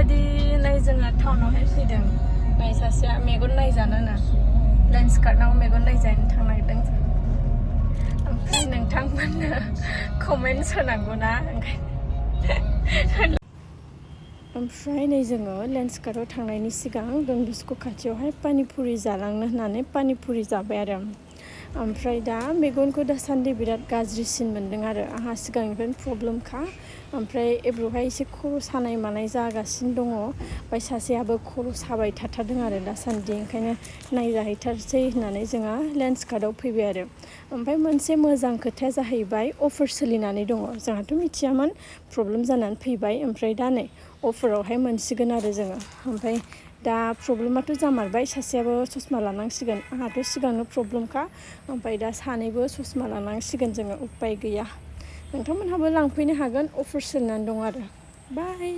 बेबायदि नै जोङो टाउनावहाय फैदों नै सासेया मेगन नायजानो लेन्स कार्डआव मेगन नायजानो थांनो नागिरदों ओमफ्राय नोंथांमोननो कमेन्ट्स होनांगौ ना ओमफ्राय नै जोङो लेन्स कार्डआव थांनायनि सिगां डनबस्क' खाथियावहाय पानिपुरि जालांनो होननानै पानिपुरि जाबाय आरो ओमफ्राय दा मेगनखौ दासान्दि बिराद गाज्रिसिन मोनदों आरो आंहा सिगांनिफ्रायनो प्रब्लेमखा ओमफ्राय एब्रुहाय एसे खर' सानाय मानाय जागासिनो दङ ओमफ्राय सासेयाबो खर' साबाय थाथारदों आरो दासान्दि ओंखायनो नायजाहैथारसै होननानै जोङो लेन्स कार्डआव फैबाय आरो ओमफ्राय मोनसे मोजां खोथाया जाहैबाय अफार सोलिनानै दङ जोंहाथ' मिथियामोन प्रब्लेम जानानै फैबाय ओमफ्राय दा नै अफारावहाय मोनसिगोन आरो जोङो ओमफ्राय दा प्रब्लेमाथ' जामारबाय सासेयाबो ससमा लानांसिगोन आंहाथ' सिगांनो प्रब्लेमखा ओमफ्राय दा सानैबो ससमा लानांसिगोन जोङो उपाय गैया नोंथांमोनहाबो लांफैनो हागोन अफार सोलिनानै दं आरो बाय